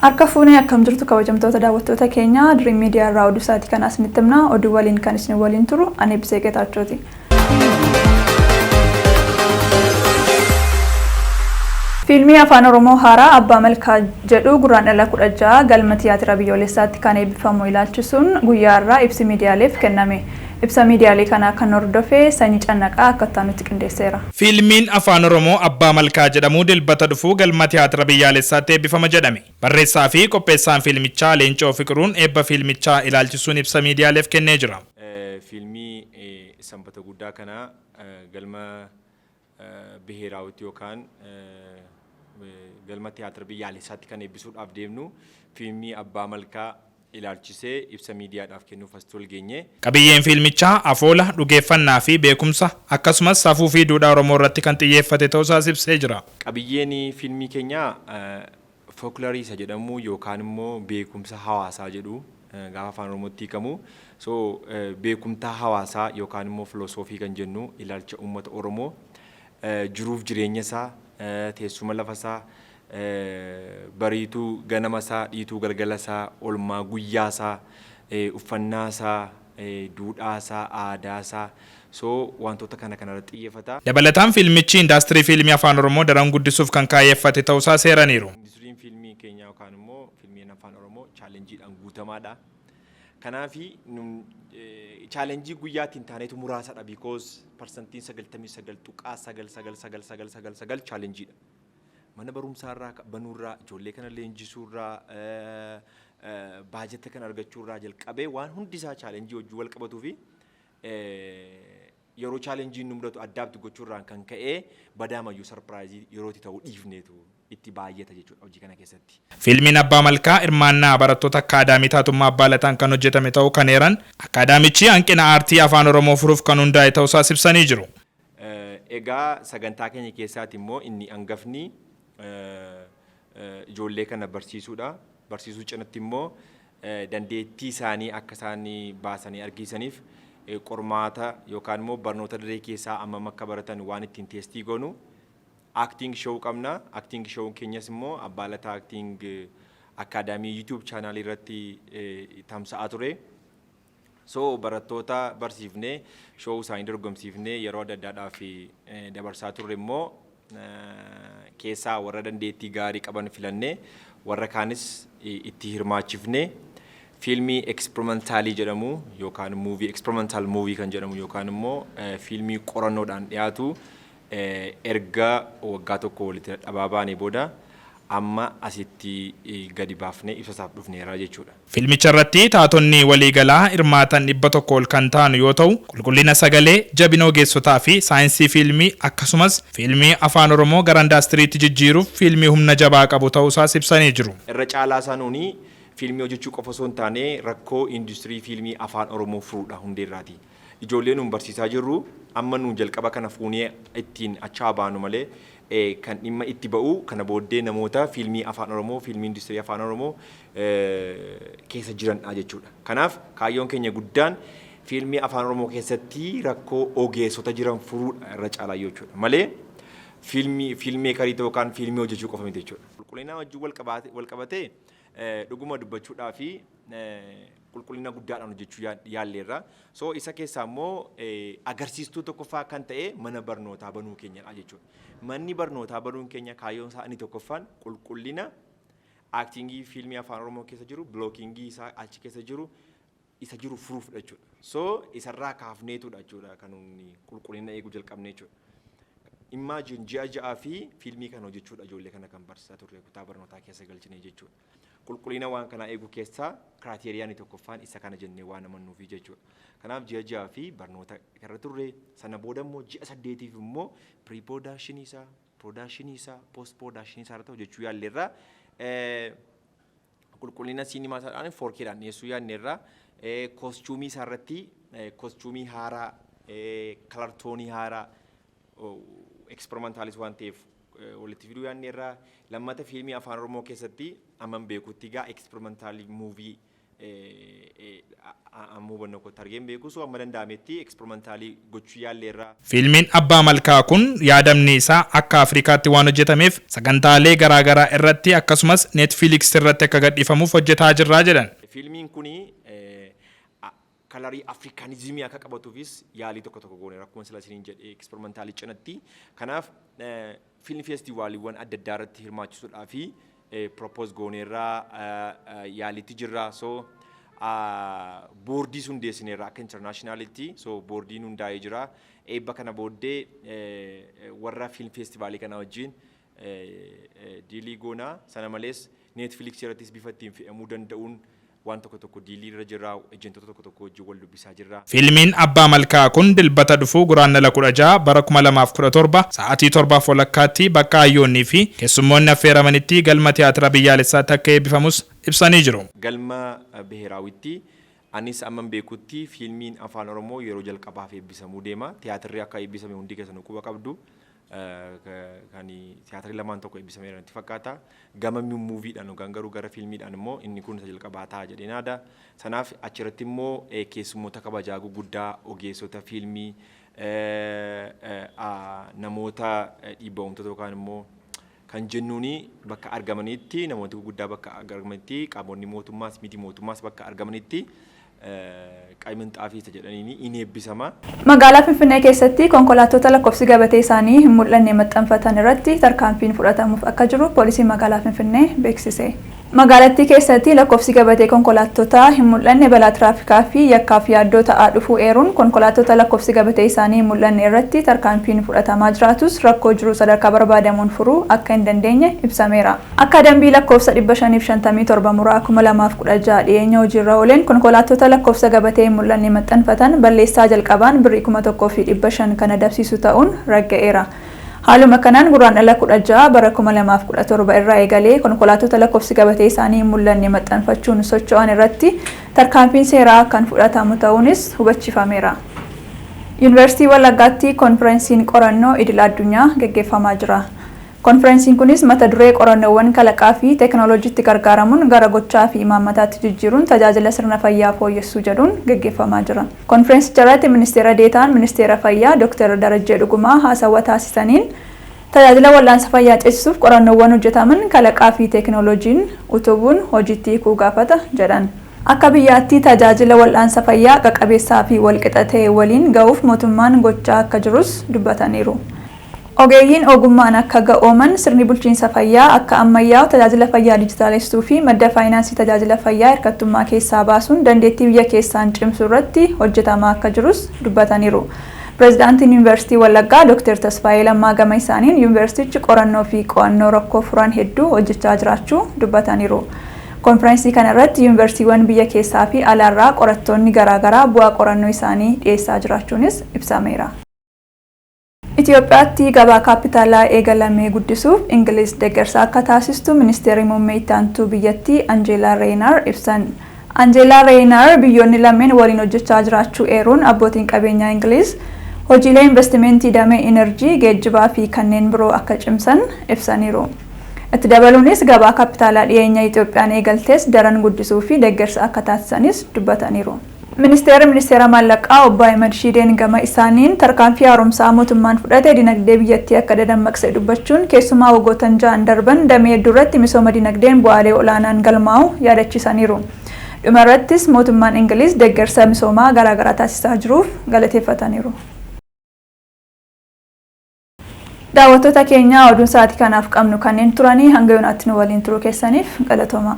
Harka fuunee akkam jirtu, kabajamtoota daawwattoota keenya? Dream Media irraa oduu isaatii kana isinitti himna. Oduu waliin kan isin waliin turu ani Ibsee Qexaachooti. Fiilmii Afaan Oromoo haaraa Abbaa Malkaa jedhu Guraandhala 16 galma tiyaatira biyyoolessaatti kan eebbifamu ilaalchisuun guyyaa irraa ibsi miidiyaaleef kenname. Ibsa miidiyaalee kanaa kan hordofe Sanyii Cannaqaa akkattaa nutti qindeesseera. Fiilmiin Afaan Oromoo Abbaa Malkaa jedhamu Dilbata dhufu galma tiyaatira biyyaalessaatti eebbifama jedhame. Barreessaa fi qopheessaan fiilmichaa Leencoo Fiqiruun eebba fiilmichaa ilaalchisuun ibsa miidiyaaleef kennee jira. Fiilmii Sanbata guddaa kana galma biheeraawwitti yookaan galma tiyaatira biyyaalessaatti kan eebbisuudhaaf deemnu, fiilmii Abbaa Malkaa ilaalchisee ibsa miidiyaadhaaf kennuuf asitti wal geenye. Qabiyyeen fiilmichaa afoola, dhugeeffannaa fi beekumsa, akkasumas safuu fi duudhaa Oromoo irratti kan xiyyeeffate ta'uusaas ibsee jira. Qabiyyeen fiilmii keenyaa folklorii isa jedhamu yookaan immoo beekumsa hawaasaa jedhu gaafa Afaan Oromootti hiikamu. So beekumtaa hawaasaa yookaan immoo filosoofii kan jennu, ilaalcha uummata Oromoo, jiruuf jireenya isaa, teessuma lafa isaa, bariituu ganama isaa, dhiituu galgala isaa, olmaa guyyaa isaa, uffannaa isaa, duudhaa isaa, aadaa isaa, so wantoota kana kanarratti xiyyeeffata. Dabalataan fiilmichi indaastirii fiilmii Afaan Oromoo daran guddisuuf kan kaayyeeffate ta'uusaa seeraniiru. Industiriin fiilmii keenyaa yookaan immoo fiilmiin Afaan Oromoo challengeiidhaan guutamaadha. Kanaafi challenge guyyaatti hin taanetu muraasadha, because parsantiin 99.99999 challengeiidha. Mana barumsaarraa banuurraa, ijoollee kana leenjisuurraa, baajata kana argachuurraa jalqabee waan hundi isaa challenge wajjin wal qabatuu fi yeroo challengeiin nu mudatu adapt gochuurraan kan ka'ee badaamayyuu surprise yeroo itti ta'uu dhiifneetu itti baay'ata jechuudha hojii kana keessatti. Fiilmiin Abbaa Malkaa hirmaannaa barattoota Akkaadaamii Taatummaa Abbaa Lataan kan hojjetame ta'uu kan eeran, akkaadaamichi hanqina aartii Afaan Oromoo furuuf kan hundaa'e ta'uusaas ibsanii jiru. Egaa sagantaa keenya keessaati immoo inni hangafni ijoollee kana barsiisuudha. Barsiisuu cinatti immoo dandeettii isaanii akka isaan baasanii argisiisaniif qormaata yookaan immoo barnoota daree keessaa hammam akka baratan waan ittiin test goonu acting show qabna. Acting show keenyas immoo Abbaa Lataa Acting Academy YouTube channel irratti tamsa'aa ture. So barattoota barsiifnee, show isaanii dorgomsiifnee, yeroo adda addaadhaaf dabarsaa turre immoo keessaa warra dandeettii gaarii qaban filannee, warra kaanis itti hirmaachifnee, fiilmii experimental jedhamu yookaan movie, experimental movie kan jedhamu yookaan immoo fiilmii qorannoodhaan dhiyaatu erga waggaa tokko walitti dadhabaa baanee booda amma asitti gadi baafnee ibsasaaf dhufneera jechuudha. Fiilmicha irratti taatonni waliigalaa hirmaatan 100 ol kan ta'an yoo ta'u, qulqullina sagalee, jabina ogeessotaa fi saayinsii fiilmii, akkasumas fiilmii Afaan Oromoo gara indaastiriitti jijjiiruuf fiilmii humna jabaa qabu ta'uusaas ibsanii jiru. Irra caalaa isaa nuuni fiilmii hojjechuu qofa osoo hin taane rakkoo industirii fiilmii Afaan Oromoo furuudha hundeerraati. Ijoollee nuun barsiisaa jirru amma nuun jalqaba kana fuunee ittiin achaa baanu malee kan dhimma itti ba'u kana booddee namoota fiilmii Afaan Oromoo, fiilmii industirii Afaan Oromoo keessa jiranidha jechuudha. Kanaaf kaayyoon keenya guddaan fiilmii Afaan Oromoo keessatti rakkoo ogeessota jiran furuudha irra caalaa jechuudha malee fiilmii filmmaker yookaan fiilmii hojjechuu qofa miti jechuudha. Qulqullina wajjin wal qabatee dhuguma dubbachuudhaa fi qulqullina guddaadhaan hojjechuu yaalleerra. So isa keessaa immoo agarsiistuu tokkoffaa kan ta'e mana barnootaa banuu keenyadha jechuudha. Manni barnootaa banuun keenya kaayyoon isaa inni tokkoffaan qulqullina acting fiilmii Afaan Oromoo keessa jiru, blocking isaa achi keessa jiru, isa jiru furuufidha jechuudha. So isarraa kaafneetudha jechuudha kan nuyi qulqullina eeguu jalqabne jechuudha. Imagine, ji'a 6 fi fiilmii kana hojjechuudha ijoollee kana kan barsiisaa turre, kutaa barnootaa keessa galchine jechuudha. Qulqullina waan kanaa eeguu keessaa criteriaan inni tokkoffaan isa kana jennee waan amannuufi jechuudha. Kanaaf ji'a 6 fi barnoota irra turre. Sana booda immoo ji'a 8f immoo pre-production isaa, production isaa, post production isaa irratti hojjechuu yaalleerra. Qulqullina siinimaa isaadhaan 4Kdhaan dhiyeessuu yaadneerra. Costume isaa irratti costume haaraa, color tone haaraa, experimentalis waan ta'eef walitti fiduu yaadneerra. Lammata fiilmii Afaan Oromoo keessatti amman beekutti egaa experimental movie Amma hubannoo kootti argeen beeku, so amma danda'ametti experimental gochuu yaalleerra. Fiilmiin Abbaa Malkaa kun yaadamni isaa akka Afrikaatti waan hojjetameef sagantaalee garaagaraa irratti akkasumas Netflix irratti akka gadhiifamuuf hojjetaa jirraa jedhan. Fiilmiin kuni color Africanism akka qabatuufis yaalii tokko tokko goone, akkuma sila isiniin jedhe experimental cinatti. Kanaaf film festivaliiwwan adda addaa irratti hirmaachisuudhaa fi propose gooneerraa, yaaliitti jirra. So boordii hundeessineerra akka internationalitti, so boordiin hundaa'ee jira. Eebba kana booddee warra film festival kana wajjin deal goonaa. Sana malees Netflix irrattis bifa ittiin fe'amuu danda'uun waan tokko tokko deal irra jirra, ejentoota tokko tokko wajjin wal dubbisaa jirra. Fiilmiin Abbaa Malkaa kun Dilbata dhufuu Guraandhala 16 bara 2017 sa'aatii 7:30tti bakka hayyoonnii fi keessummoonni affeeramanitti galma tiyaatira biyyaalessaatti akka eebbifamus ibsanii jiru. Galma Biheeraawitti anis amman beekutti fiilmiin Afaan Oromoo yeroo jalqabaaf eebbisamuu deema. Tiyaatirri akka eebbisame hundi keessanuu quba qabdu. Kan tiyaatirri lamaan tokko eebbisameera natti fakkaata. Gama moviedhaan yookaan garuu gara fiilmiidhaan immoo inni kun isa jalqabaa ta'a jedheen yaada. Sanaaf achirratti immoo keessummoota kabajaa guguddaa, ogeessota fiilmii, namoota dhiibba uumtoota yookaan immoo kan jennuuni bakka argamanitti, namoota guguddaa bakka argamanitti, qaamonni mootummaas miti mootummaas bakka argamanitti qayminxaafii isa jedhaniini in eebbisama. Magaalaa Finfinnee keessatti konkolaattota lakkoofsi gabatee isaanii hin mul'anne maxxanfatan irratti tarkaanfiin fudhatamuuf akka jiru poolisiin magaalaa Finfinnee beeksise. Magaalattii keessatti lakkoofsi gabatee konkolaattotaa hin mul'anne balaa tiraafikaa fi yakkaaf yaaddoo ta'aa dhufuu eeruun, konkolaattota lakkoofsi gabatee isaanii hin mul'anne irratti tarkaanfiin fudhatamaa jiraatus rakkoo jiru sadarkaa barbaadamuun furuu akka hin dandeenye ibsameera. Akka dambii lakkoofsa 557 muraa 2016 dhiyeenya hojiirra ooleen, konkolaattota lakkoofsa gabatee hin mul'anne maxxanfatan balleessaa jalqabaan birrii 1500 kan adabsiisu ta'uun ragga'eera. Haaluma kanaan Guraandhala 16 bara 2017 irraa eegalee konkolaattota lakkoofsi gabatee isaanii hin mul'anne maxxanfachuun socho'an irratti tarkaanfiin seeraa kan fudhatamu ta'uunis hubachiifameera. Yuunivarsiitii Wallaggaatti konfirensiin qorannoo idil addunyaa gaggeeffamaa jira. Konfirensiin kunis mata duree "Qorannoowwan kalaqaa fi teekinooloojiitti gargaaramuun gara gochaa fi imaammataatti jijjiiruun tajaajila sirna fayyaa fooyyessuu" jedhuun gaggeeffamaa jira. Konfirensicha irratti ministeera deetaan ministeera fayyaa Dr. Darajjee Dhugumaa haasawaa taasisaniin, tajaajila wal'aansa fayyaa ceesisuuf qorannoowwan hojjetaman kalaqaa fi teekinooloojiin utubuun hojiitti hiikuu gaafata jedhan. Akka biyyaatti tajaajila wal'aansa fayyaa qaqqabeessaa fi walqixa ta'e waliin ga'uuf mootummaan gochaa akka jirus dubbataniiru. Ogeeyyiin ogummaan akka ga'ooman, sirni bulchiinsa fayyaa akka ammayyaa'u, tajaajila fayyaa dijitaalessuu fi madda faayinaansii tajaajila fayyaa hirkattummaa keessaa baasuun dandeettii biyya keessaan cimsuu irratti hojjetamaa akka jirus dubbataniiru. Pireezidaantiin Yuunivarsiitii Wallaggaa Dr. Tasfaayee Lammaa gama isaaniin, yuunivarsiitichi qorannoo fi qo'annoo rakkoo furan hedduu hojjechaa jiraachuu dubbataniiru. Konfiraansii kana irratti yuunivarsiitiiwwan biyya keessaa fi alaarraa qorattoonni garaagaraa bu'aa qorannoo isaanii dhiyeessaa jiraachuunis ibsameera. Itoophiyaatti gabaa kaapitaalaa eegalamee guddisuuf Ingiliz deeggarsa akka taasistu ministeerri muummee itti aantuu biyyattii Anjeelaa Reenar ibsan. Anjeelaa Reenar biyyoonni lameen waliin hojjechaa jiraachuu eeruun, abbootiin qabeenyaa Ingiliz hojiilee investimentii damee inerjii, geejjibaa fi kanneen biroo akka cimsan ibsaniiru. Itti dabaluunis gabaa kaapitaalaa dhiyeenya Itoophiyaan eegaltes daran guddisuu fi deeggarsa akka taasisanis dubbataniiru. Ministeerri Ministeera Maallaqaa Obbo Ahimad Shiideen gama isaaniin, tarkaanfii haaromsaa mootummaan fudhate dinagdee biyyattii akka dadammaqse dubbachuun, keessumaa waggoottan 6n darban damee hedduu irratti misooma dinagdeen bu'aalee olaanaan galmaa'u yaadachiisaniiru. Dhuma irrattis mootummaan Ingiliz deeggarsa misoomaa garaagaraa taasisaa jiruuf galateeffataniiru. Daawwattoota keenya, oduun sa'aatii kanaaf qabnu kanneen turanii. Hanga yoonaatti nu waliin turuu keessaniif galatooma.